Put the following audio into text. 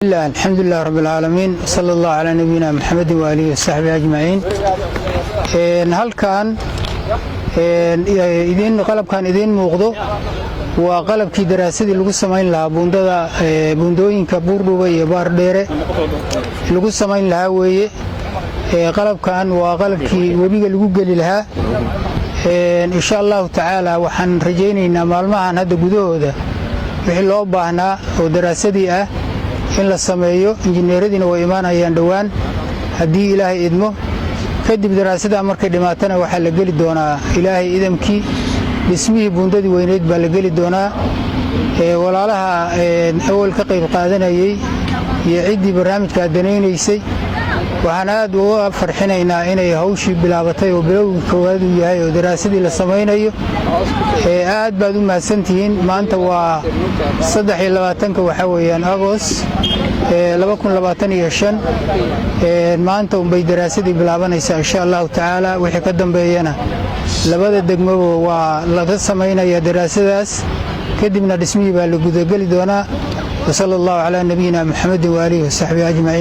Alxamdulilah rab alcaalamiin, sala allahu calaa nabiyina Maxamedin waaalihi wasaxbihi ajmaciin. Halkan idin qalabkan idiin muuqdo waa qalabkii daraasadii lagu samayn lahaa buundada, buundooyinka Buurdhuuba iyo Baardheere lagu samayn lahaa weeye. Qalabkan waa qalabkii webiga lagu geli lahaa. Insha Allahu tacaala, waxaan rajaynaynaa maalmahan hadda gudahooda wixii loo baahnaa oo daraasadii ah in la sameeyo. Injineeradiina way imaanayaan dhowaan haddii Ilaahay idmo. Kadib daraasadaa markay dhimaatana, waxaa la geli doonaa, Ilaahay idamkii, dhismihii buundadii weyneyd baa la geli doonaa. Walaalaha awal ka qayb qaadanayey iyo ciddii barnaamijkaa danaynaysay, waxaan aad uga farxinaynaa inay hawshii bilaabatay oo bilowgii koowaad uu yahay oo daraasadii la samaynayo. Aad baad u mahadsantihiin. Maanta waa 23-ka, waxaa weeyaan Agost 2025. Maanta unbay daraasadii bilaabanaysaa, insha Allahu tacaala. Wixii ka dambeeyana labada degmaba waa laga samaynaya daraasadaas, kadibna dhismihii baa la gudageli doonaa. Wasala allahu calaa nabiyina Maxamedin waaalihi wasaxbihi ajmaciin.